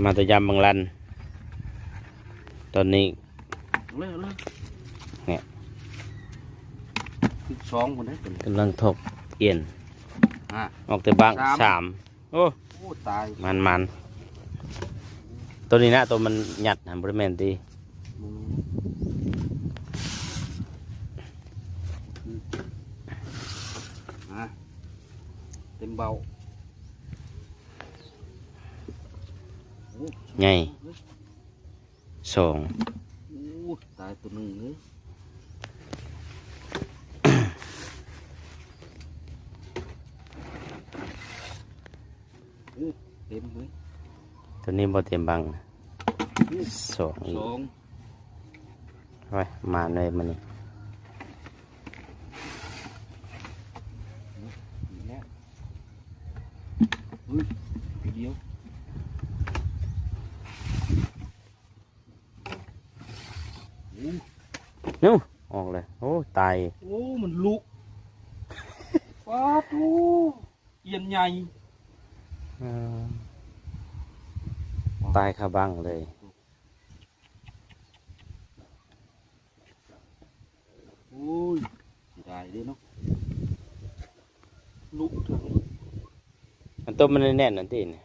ມາແຕ່ຢາມບັງລັນ ຕອນນີ້ ເອົາເລີຍ ເອົາເລີຍ ນີ້ ສິບສອງພຸ້ນເດ້ ກຳລັງຖອກອ່ຽນ ອ່າ ອອກແຕ່ບັ້ງ ສາມ ສາມ ໂອ້ ໂອ້ ຕາຍ ມັນໆ ໂຕນີ້ນະ ໂຕມັນຍັດຫັ້ນ ບໍ່ໄດ້ແມ່ນຕິ? ບໍ່ແມ່ນ ອ່າ ເຕັມເບົ້າ ໂອ້ ໃຫຍ່ ສອງ ໂອ້ ຕາຍໂຕໜຶ່ງເລີຍ ໂອ້ ເຕັມເລີຍ ໂຕນີ້ບໍ່ເຕັມບັ້ງ ໂອ້ ສອງອີກ ສອງ ໂອ້ຍ ມາເລີຍມື້ນີ້ ອີກແລ້ວ ເຮີ້ຍ ໂຕດຽວ ໂອ້ ນູ້ ອອກເລີຍ ໂອ້ ຕາຍ ໂອ້ ມັນລຸ ປາດ ໂອ້ ອ່ຽນໃຫຍ່ ເອີ ຕາຍຄາບັ້ງເລີຍ ໂອ້ຍ ເສຍດາຍເດ້ເນາະ ລຸເຖິງ ອັນໂຕມັນແໜ້ນໆ ນັ້ນຕິນີ້?